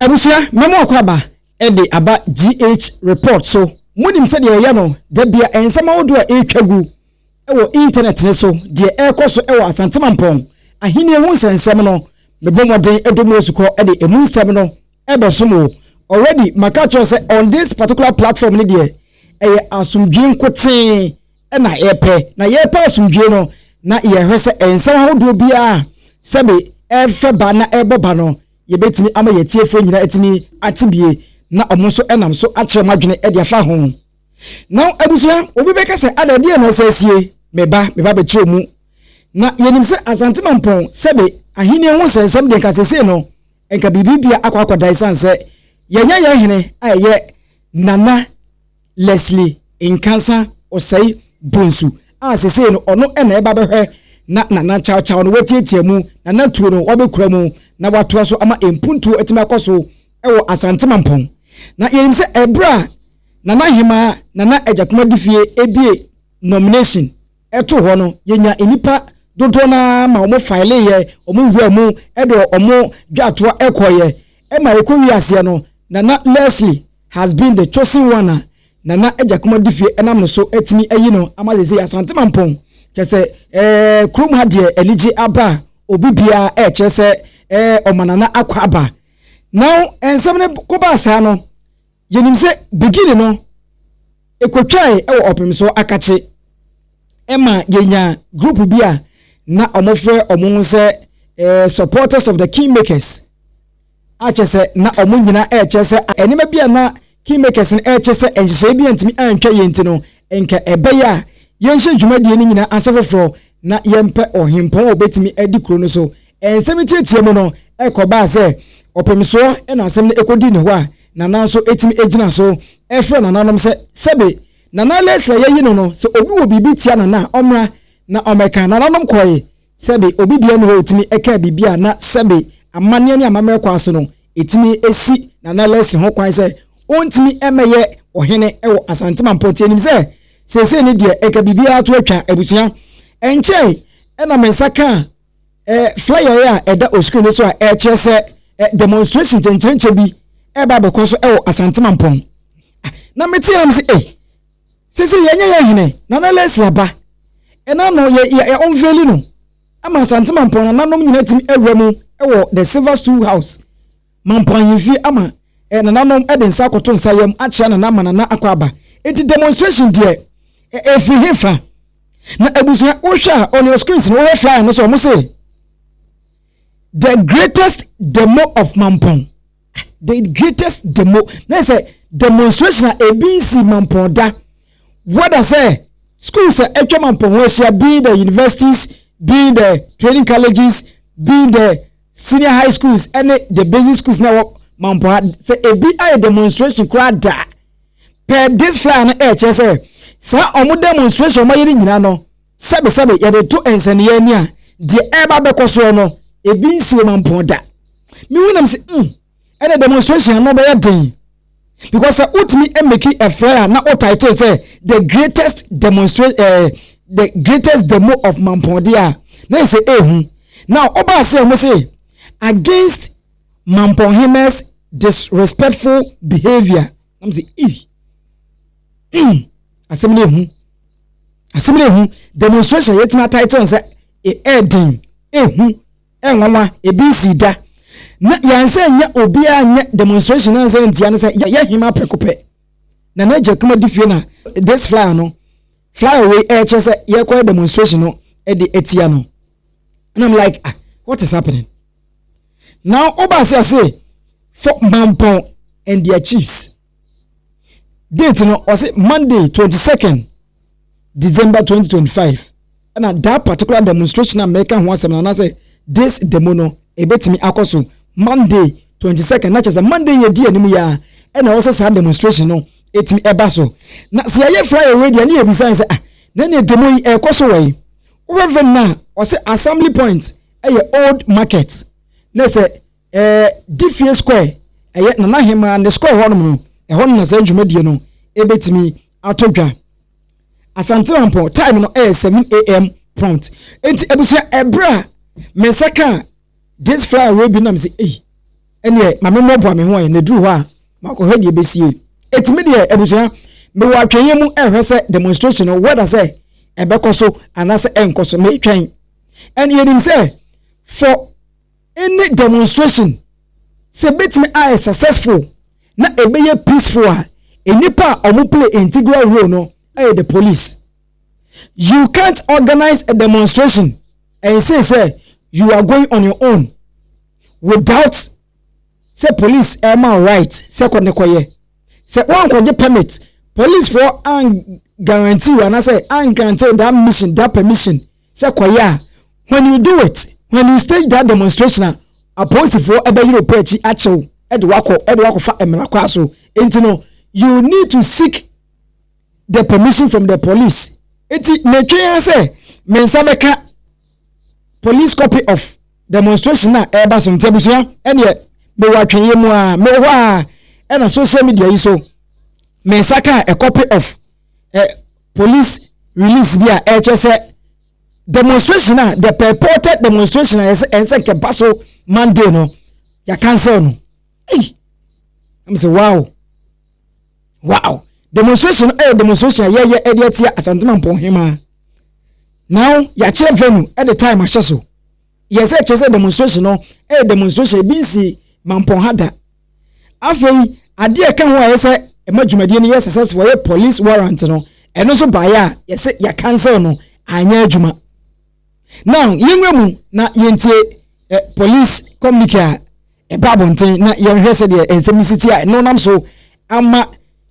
Abusua, mɛma wakɔ aba de aba GH report so. Monim sɛdeɛ yɛyɛ no da bia, nsɛm ahodoɔ a ɛretwa gu wɔ internet ne so, deɛ ɛrekɔ so wɔ Asante Mampɔn ahenni ho nsɛnsɛm no, mebɔ mmɔden de mu asukɔ de emu nsɛm no ɛbɛsom wo. Already maka kyerɛ sɛ on this particular platform no deɛ, ɛyɛ asomdwie nkotee ɛna yɛpɛ, na yɛpɛ asomdwie no na yɛhwɛ sɛ nsɛm ahodoɔ biara sɛbe ɛfɛ ba na ɛbɔ ba no, yɛbɛtumi ama yɛtiefoɔ nyinaa atumi ate bie na ɔmo nso ɛnam so akyerɛ mo adwene ɛde afa ho. Na abusua, obi bɛka sɛ adadeɛ na ɛsɛ asie meba meba bɛkyerɛ mu, na yɛnim sɛ Asante Mampɔn sɛbe ahenni ho nsɛnsɛm deɛ, nka sesei no nka biribi bia akɔ akɔda, ɛsiane sɛ yɛnyɛ yɛn hene a ɛyɛ Nana Leslie Nkansa Ɔsɛe Bonsu a sesei no ɔno ɛna ɛba bɛhwɛ na Nana Kyawkyaw no watietie mu, Nana Tuo no wabɛkura mu na watoa so ama mpuntuo atumi akɔ so ɛwɔ Asante Mampɔn. Na yɛnim sɛ ɛberɛ a Nana Hemaa Nana Agyakumadi Fie ebie nomination ɛto hɔ no, yɛnya nnipa dodoɔ naa ma wɔn file yɛ wɔn wura mu ɛde wɔn dwatoa ɛkɔyɛ ɛma ɛkɔ wiaseɛ no, Nana Leslie has been the chosen one a Nana Agyakumadi Fie ɛnam no so ɛtumi ayi no ama sɛ Asante Mampɔn kyɛ sɛ kurom ha deɛ, anigye aba a obi biara ɛɛkyerɛ sɛ ɔma Nana akɔ aba. Now nsɛm no kɔbaa saa no, yɛnim sɛ beginning no ekotwae ɛwɔ ɔpem so akakye ɛma yɛnya group bi a na ɔmofrɛ ɔmo ho sɛ Supporters of the Kingmakers, akyɛ sɛ na ɔmo nyinaa ɛɛkyɛ sɛ nneɛma bi a na Kingmakers no ɛɛkyɛ sɛ nhyehyɛe bi a ntumi antwa yɛn ti no, nka ɛbɛyɛ a yɛnhyɛ dwumadie no nyinaa ase foforɔ na yɛmpɛ ɔhempɔn a obɛtumi adi kuro no so. Nsɛm no tietie mu no ɛkɔbaa sɛ ɔpemsoɔ ɛna asɛm no ɛkɔdi ne hɔ a Nana nso ɛtumi gyina so ɛfrɛ nananom sɛ sɛbe Nana Leslie yɛyi no no, sɛ obi wɔ biribi tia Nana a, ɔmmra na ɔmmɛka. Nananom kɔe, sɛbe obi bia ne hɔ ɔtumi ɛka biribi a na sɛbe amanneɛ ne amammerɛ kɔ so no ɛtumi ɛsi Nana Leslie ho kwan sɛ ɔntumi ɛmɛyɛ ɔhene ɛwɔ Asante Mampɔn. Nti anim sɛ seesei ne deɛ ɛnka biribiara to atwa. Abusua, ɛnkyɛn ɛna me nsa kaa flyer a ɛda o screen so a ɛkyerɛ sɛ demonstration kyɛnkyerɛnkyɛ bi ɛba abɛkɔ so ɛwɔ Asante Mampɔn. Na mete am sɛ sese yɛnyɛ yɛn hene Nana Leslie aba ɛna no yɛ yɛ ɔnveli no ama Asante Mampɔn nananom nyinaa tumi awura mu ɛwɔ the Silver Stool House, Mampɔn ahemfie, ama nananom ɛde nsa akɔto nsa yam akyea nana ama nana akɔ aba. Eti demonstration deɛ efiri hefa? Na abusua, wohwɛ a on your screens no, wohwɛ flyer no so, ɔmo se "The greatest demo of Mampɔn". The greatest demo na sɛ demonstration a ebi nsi Mampɔn da, whether sɛ schools a atwa Mampɔn ho ahyia, being the universities, being the training colleges, being the senior high schools ɛne the basic schools na ɛwɔ Mampɔn ha, sɛ ebi ayɛ demonstration koraa da per this flyer no, ɛɛkyerɛ sɛ saa ɔmo demonstration ɔmo ayɛ no nyinaa no, sɛbesɛbe yɛde to nsɛnniɛ ani a, deɛ ɛɛba bɛkɔ soɔ no, ebi nsi wɔ Mampɔn da. Mihu nam sɛ ɛna demonstration ano bɛyɛ den, because sɛ wotumi make a flyer na o title sɛ the greatest demonstrate "The greatest demo of Mampɔn" deɛ a, na yɛ sɛ ehu. Now ɔbaa sɛ ɔmo sɛ "Against Mampɔnhemes disrespectful behaviour". Nam sɛ ee asɛm no ehu, asɛm no ehu. Demonstration yɛtumi atitle sɛ ɛɛden, ehu, ɛnwanwa, ebi nsi da na yɛnsɛ nyɛ obiara nyɛ demonstration na nsɛ ntia no sɛ yɛ hema prɛko pɛ na n'agya kuma di fie. Na this flyer no, flyer wei ɛɛkyerɛ sɛ yɛkɔyɛ demonstration no ɛde etia no, and I'm like, "Ah, what is happening now?" Ɔba ase ase for Mampɔn and their chiefs. Date no, ɔsɛ Monday 22nd December 2025 ɛna that particular demonstration a mɛka ho asɛm na anasɛ this demo no ebetumi akɔ so Monday 22nd. Na kyerɛ sɛ Monday yɛ di anim yɛ a ɛna ɛwɔ sɛ saa demonstration no etumi ɛba so. Na sɛ yɛyɛ flyer wei deɛ, ne yɛ bisa sɛ, ah, na ne demo yi ɛkɔ so wɔ yi, wobɛfɛ no a, ɔsɛ assembly point ɛyɛ Old Market, na sɛ Difie Square, ɛyɛ Nana Hema ne square hɔnom no, ɛhɔ no na saa dwumadie no ebetumi atɔ dwa. Asante Mampɔn time no ɛyɛ 7 a.m. prompt. Nti abusua, ɛbrɛ a me nsa ka this flyer wei bi nam sɛ eyi Ɛneɛ ma me mmɔboa me ho ɛ, na ɛduru hɔ a makɔhwɛ deɛ ɛbɛsie. Eti me deɛ abusua, mewɔ atwɛnyɛ mu ɛhwɛ sɛ demonstration no whether sɛ ɛbɛkɔ so anaasɛ ɛnkɔ so, metwɛn. And yɛnim sɛ for any demonstration sɛ ɛbɛtumi ayɛ successful na ɛbɛyɛ peaceful a, nnipa a wɔn play integral role no ɛyɛ the police. You can't organize a demonstration and say sɛ you are going on your own without sɛ police ɛma right sɛ kɔ ne kɔyɛ. Sɛ wɔnkɔgye permit, police foɔ an guarantee anaasɛ an grant that mission, that permission sɛ kɔyɛ a, when you do it, when you stage that demonstration a, apolisifoɔ ɛbɛyere opo akyi akyew ɛde wakɔ ɛde wakɔfa mmara kwan so. Nti no you need to seek the permission from the police. Eti metwe sɛ me nsa bɛka police copy of demonstration a ɛreba so. Nti abusua, ɛneɛ mewɔ atwɛnyɛ mu a mewɔ hɔ a, ɛna social media yi so me nsa ka a copy of police release bi a ɛrekyerɛ sɛ demonstration a, the purported demonstration a yɛsɛ ɛnsɛ nkɛba so Monday no, yɛ cancel no. Ɛyi ɛm sɛ wow, demonstration ɛyɛ demonstration a yɛyɛ ɛde atia Asantema Mpɔnhema. Now yɛakyerɛ venue, ɛde time ahyɛ so. Yɛsɛ kyerɛ sɛ demonstration no ɛyɛ demonstration ebi nsi Mampɔnha da. Afei adeɛ ɛka ho a yɛ sɛ ɛma dwumadie no yɛ successful, ɛyɛ police warrant no, ɛno nso baeɛ a yɛsɛ yɛ cancel no, anyɛ adwuma. Now yɛnwura mu na yɛntie police communique a ɛba abɔnten na yɛnhwɛ sɛdeɛ nsɛm si ti a ɛno nam so ama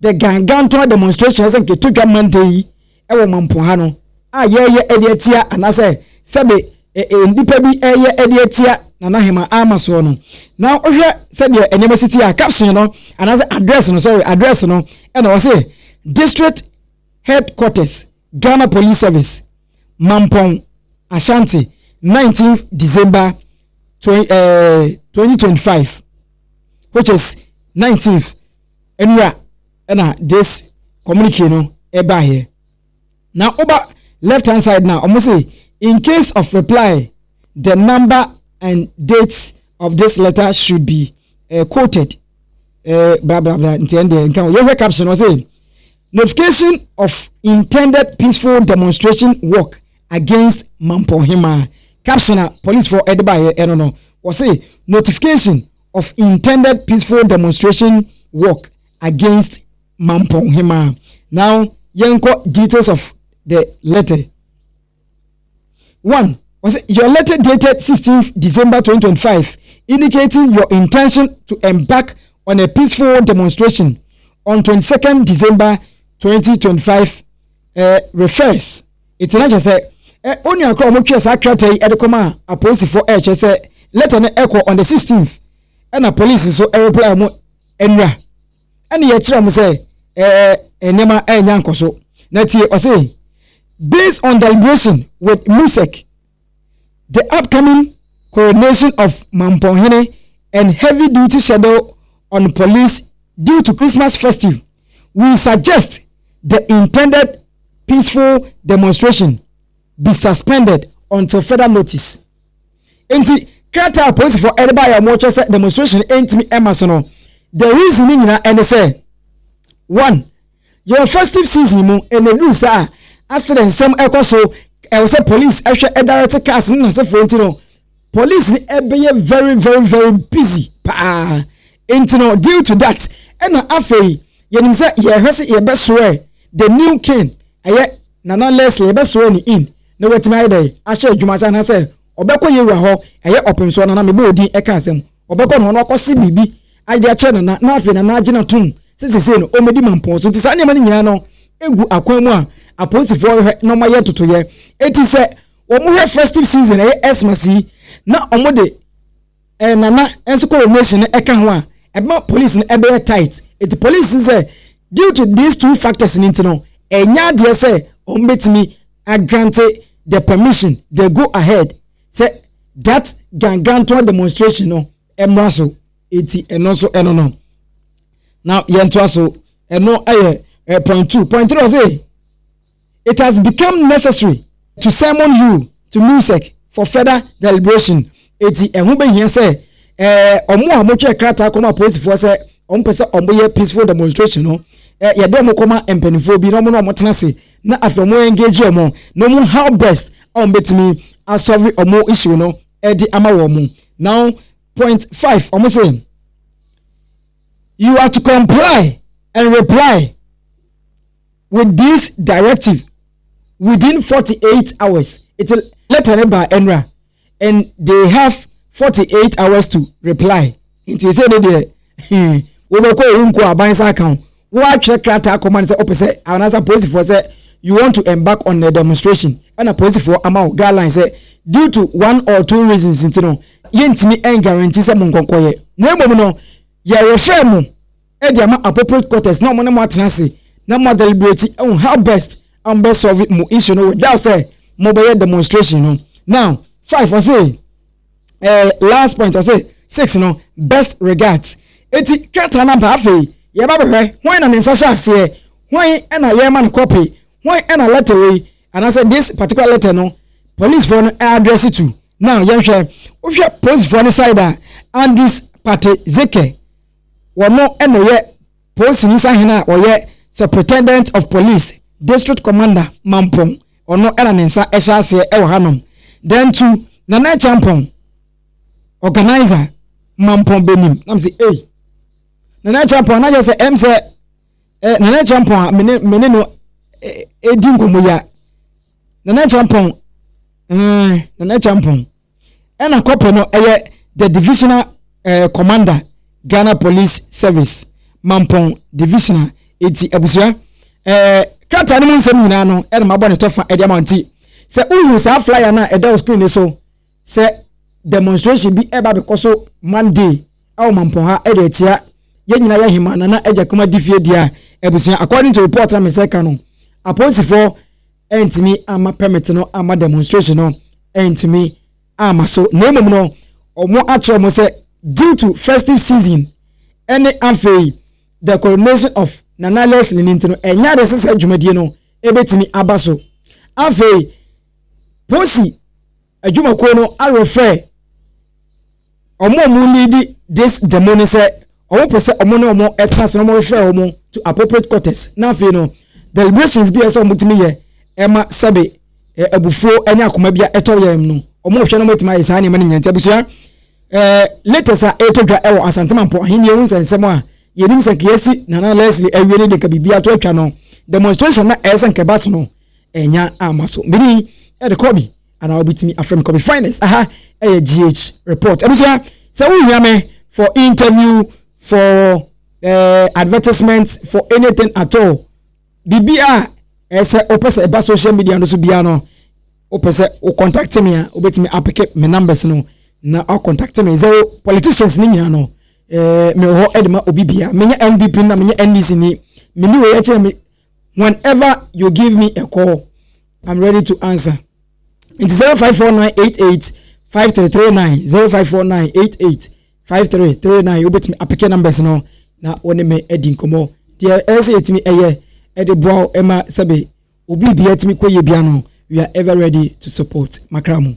the gargantuan demonstration ɛsɛ nketo dwa Monday yi ɛwɔ Mampɔn no a yɛreyɛ ɛde atia anaasɛ sɛbe nnipa bi ɛyɛ ɛde atia Nana Hema ama soɔ no. Na wohwɛ sɛdeɛ nneɛma si ti a, caption no anaasɛ address no, sorry, address no, ɛna wɔse District Headquarters, Ghana Police Service, Mampɔn, Ashanti, 19 December 2025, which is 19th nwura ɛna this communique no ɛbaeɛ. Na woba left hand side na ɔmo say, "In case of reply, the number and date of this letter should be quoted," blah blah blah. Nti ɛn deɛ nka yɛhwɛ caption, ɔsɛ "Notification of intended peaceful demonstration walk against Mampɔnhema." Caption a police foɔ ɛde baayɛ ɛno no, wɔsɛ "Notification of intended peaceful demonstration walk against Mampɔnhema." Now yɛnkɔ details of the letter. One was your letter dated 16th December 2025 indicating your intention to embark on a peaceful demonstration on 22nd December 2025 refers. Ɛti na kyerɛ sɛ onua kora a wɔtwerɛ saa krataa yi de kɔma a apolisifoɔ, ɛrekyerɛ sɛ letter no ɛkɔ on the 16th, ɛna police nso ɛreply wɔn nwura, ɛna yɛkyerɛ wɔn sɛ nneɛma ɛrenya nkɔ so. Na tie, ɔse "Based on deliberation with MUSEC, the upcoming coronation of Mamponhene and heavy duty schedule on police due to Christmas festive, we suggest the intended peaceful demonstration be suspended until further notice." Nti krataa a polisifoɔ ɛde ba yɛ a wɔkyerɛ sɛ demonstration ntumi ɛma so no, the reason ne nyinaa ɛne sɛ, one, yɛwɔ festive season mu, ɛna edu saa asere nsɛm ɛkɔ so, ɛwɔ sɛ police ɛhwɛ ɛdirect cars ne n'asefoɔ, nti no police ni ɛbɛyɛ very very very busy paa. Nti no due to that, ɛna afei yɛnim sɛ yɛhwɛ sɛ yɛbɛsoɛ the new king, ɛyɛ Nana Leslie, yɛbɛsoɛ ne in na watumi ayɛ dɛ ahyɛ adwuma sɛ anaasɛ ɔbɛkɔ yɛwura hɔ, ɛyɛ ɔpemsoɔ Nana mebɔ odin ɛka asɛm, ɔbɛkɔ no hɔ na ɔkɔse biribi agye akyerɛ Nana, na afei Nana agye no tom sɛ sesei no ɔmmɛdi Mampɔn so. Nti saa nneɛma no nyinaa no egu akwan mu a apolisifoɔ hwɛ na ɔmayɛ ntotoyɛ. Eti sɛ wɔn hwɛ festive season, ɛyɛ Xmas yi, na wɔn de Nana nso coronation no ɛka ho a, ɛbɛma police no ɛbɛyɛ tight. Eti police sɛ due to these two factors ni nti no, ɛnya adeɛ sɛ wɔn bɛtumi agrant the permission, the go ahead sɛ that gargantuan demonstration no ɛmmra so. Eti ɛno nso ɛno no na yɛntoa so. Ɛno ɛyɛ point two. Point three, ɔsɛ "It has become necessary to summon you to MUSEC for further deliberation." Eti ɛho bɛhia sɛ Ɔmo a wɔtwerɛ krataa kɔma apolisifoɔ sɛ wɔn pɛ sɛ wɔn yɛ peaceful demonstration no, yɛde wɔn kɔma mpanimfoɔ bi na wɔn na wɔn tena ase na afei wɔn engage wɔn na wɔn how best a wɔn bɛtumi asolve wɔn issue no de ama wɔn. Now, point five, wɔn sɛ you are to comply and reply with this directive within 48 hours. It's a letter ne ba enra and they have 48 hours to reply. Nti sɛ ne deɛ wobɛkɔ owu nko aban sa aka ho, wɔatwerɛ krataa kɔma no sɛ ɔpɛ sɛ anaasɛ apolisifoɔ sɛ you want to embark on a demonstration, ɛna apolisifoɔ ama wo guideline sɛ due to one or two reasons nti no, yɛntumi ɛn guarantee sɛ mo nkɔnkɔyɛ, na mmom no yɛrefɛ mo ɛde ama appropriate quarters na ɔmo ne mo atena ase na mo deliberate on how best a mo bɛ solve mo issue no without sɛ mo bɛyɛ demonstration no. Now, five, ɔse last point, ɔse six no, best regards. Eti krataa namba, afei yɛba bɛhwɛ hwan na ne nsa hyɛ aseɛ, hwan ɛna yɛrema no copy, hwan ɛna letter wei anaasɛ this particular letter no policefoɔ no address to. Now yɛnhwɛ, wohwɛ policefoɔ no side a, Andrews Pate Zeke, wɔn ɛna yɛ polisini sahene a ɔyɛ Superintendent of Police, District Commander, Mampɔn. Ɔno ɛna ne nsa ɛhyɛ aseɛ ɛwɔ hanom. Then to Nana Champɔn, organizer, Mampɔn Benim. Nam sɛ ei, Nana Champɔn anagyɛ sɛ sɛ Nana Champɔn a mene no edi nkɔmɔ yi a, Nana Champɔn, Nana Champɔn ɛna kɔpɛ no ɛyɛ the Divisional Commander, Ghana Police Service, Mampɔn Divisional. Eti abusua, krataa no mu nsɛm nyinaa no ɛna mabɔ ne tɔfa ɛde ama. Nti sɛ wohu saa flyer no a ɛda wo screen so sɛ demonstration bi ɛba abɛkɔ so Monday ɛwɔ Mampɔn ha ɛde atia yɛn nyinaa yɛ hema Nana Agya Kuma di fie deɛ a, abusua, according to report na mesɛ ka no, apolisifoɔ ɛntumi ama permit no ama demonstration no ɛntumi ama so, na mmom no ɔmo akyerɛ mo sɛ due to festive season ɛne afei the coronation of Nana Leslie ne nti no, ɛnya de sɛ dwumadie no ɛbɛtumi aba so. Afei polisi adwumakuo no arefɛ ɔmo a ɔmo lead this demo no sɛ ɔmo pɛ sɛ ɔmo ne ɔmo ɛtena ase na ɔmo refrɛ ɔmo to appropriate quarters, na afei no deliberations bi a ɛsɛ ɔmo tumi yɛ ɛma sɛbe abufuo ɛne akoma bi a ɛtɔ yɛn no, ɔmo hwɛ na ɔmo tumi ayɛ saa nneɛma no nyinaa. Nti abusua, latest a ɛretɔ dwa ɛwɔ Asantemampɔ ahenni ho nsɛnsɛm a yɛnim sɛ nka yɛsi Nana Leslie awie ne de nka biribi ato atwa no, demonstration na ɛyɛ sɛ nka ɛba so no ɛnya ama so. Mene ɛde kɔbi anaa wobɛtumi afrɛ me Kɔbi Finest. Aha ɛyɛ GH Report. Abusua, sɛ wohia me for interview, for advertisement, for anything at all, biribi a ɛsɛ wopɛ sɛ ɛba social media no so biara no, wopɛ sɛ wo contact me a, wobɛtumi apick me numbers no na contact me. Zero politicians ne nyinaa no, mewɔ hɔ ɛde ma obi bia. Menyɛ NPP na menyɛ NDC ni, meni wei akyerɛ me. Whenever you give me a call, I'm ready to answer. Nti 0549885339, 0549885339, wobɛtumi apick numbers no na wɔne me adi nkɔmmɔ. Deɛ ɛyɛ sɛ yɛtumi ɛyɛ ɛde boa wo ɛma sɛbe obi bia tumi kɔ yie bia no, we are ever ready to support. Makra mu.